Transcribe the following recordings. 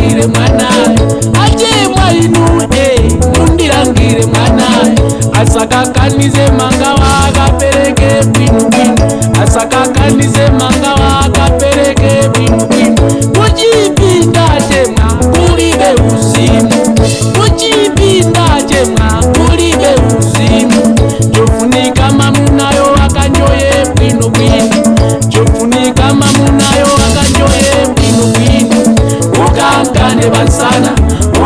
Mundilangire mwanayo achimwa inu mundilangire mwanayo asakakanize mangawa akapereke bwinobwino asakakanize mangawa akapereke bwinobwino kuchipinda chemwa kulibe uzimu kuchipinda chemwa kulibe uzimu chofunika mamunayo akanjoye bwinobwino chofunika mamunayo akanjoye bwinobwino ukankane bansana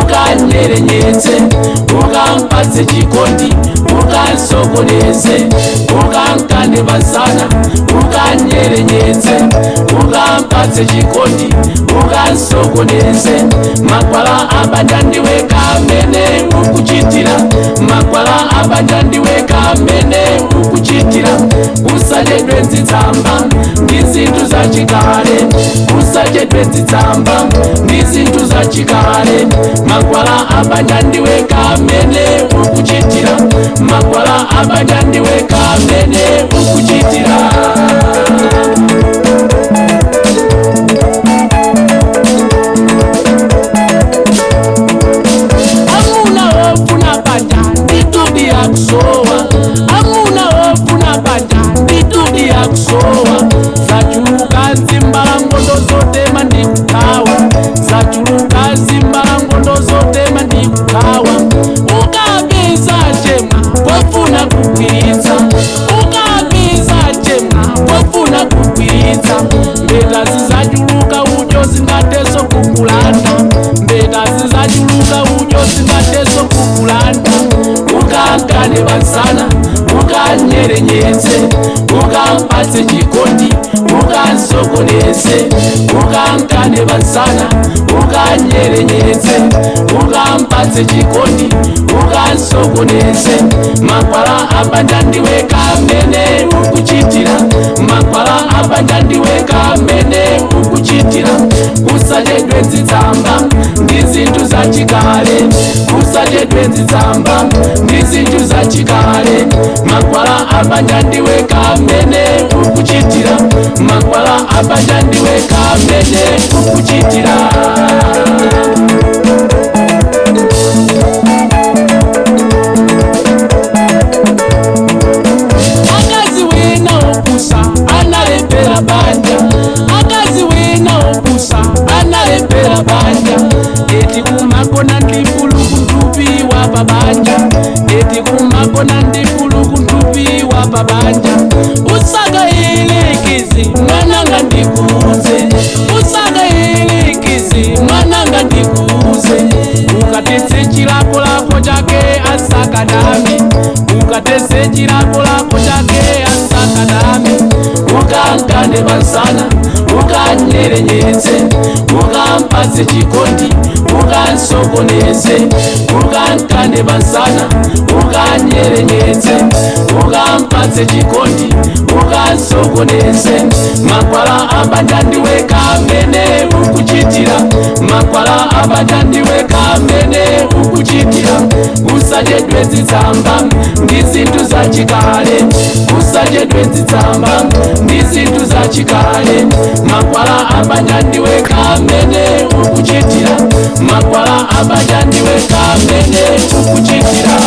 ukanyerenyetse ukampatse chikondi ukansokoneze ukankane bansana ukanyerenyetse ukampatse chikondi ukansokoneze makwala abanja ndiwe kamene ukuchitira makwala abanja ndiwe kamene ukuchitira usachedwe nzitsamba ndi zinthu zachikale usachedwe nzitsamba ndi zinthu zachikale makwala abanja ndiwe kamene ukuchitira makwala abanja ndiwe kamene ukuchitira. Amuna ofuna banja nditudi yakusowa amuna ofuna banja nditudi yakusowa zachuluka zimbalangondo zotema ndikuthawa zachuluka zimbalangondo zotema ndikuthawa ukapeza chemwa kofuna kugwiritsa ukapeza chemwa kofuna kugwiritsa mbeta zizachuluka udyo zingateso kukulanda mbeta zizachuluka udyo zingateso kukulanda ukankane bansana ukanyerenyetse ukampatse chikondi ukansokoneze ukankane bansana ukanyerenyetse ukampatse chikondi ukansokoneze makwala abanja ndiwe kamene ukuchitira makwala abanja ndiwe kamene ukuchitira usachedwe nzitsamba ndi zinthu zachikale usachedwe nzitsamba ndi zinthu zachikale makwala abanja ndiwe kamene ukuchitira makwala abanja ndiwe kamene ukuchitira. Akazi wina opusa analepera banja akazi wina opusa analepera banja eti kumakona ndipulukuntupiwa pabanja eti kumakona ndipulukuntupiwa pabanja usakailikizi mwananga ndikuuze usakailikizi mwananga ndikuuze ukatetse chilakolako chake asakadami ukatetse chilakolako chake asakadami ukankane bansana ukanyerenyetse ukampatse chikondi ukansokoneze ukankane bansana ukanyerenyetse ukampatse chikondi ukansokoneze makwala abanja ndiwe kamene ukuchitira makwala abanja ndiwe kamene ukuchitira usachedwe zitsamba ndi zinthu zachikale usachedwe zitsamba ndi zinthu zachikale makwala abanja ndiwe kamene ukuchitira makwala abanja ndiwe kamene ukuchitira.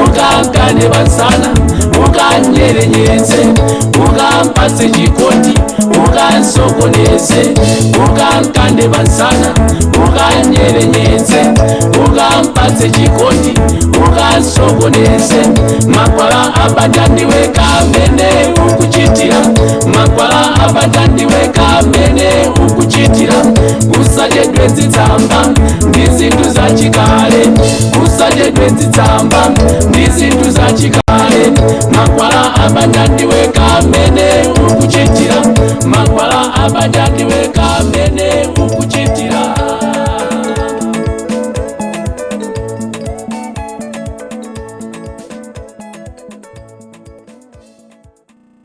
Ukankane bansana ukanyerenyetse ukampatse chikondi ukansokoneze ukankande bansana ukanyerenyetse ukampatse chikondi ukansokoneze makwala abanja ndiwe kamene ukuchitira makwala abanja ndiwe kamene ukuchitira usachedwe zitsamba ndi zinthu zachikale usachedwe zitsamba ndi zinthu. Chikale makwala abanja ndiwe kamene ukuchitira makwala abanja ndiwe.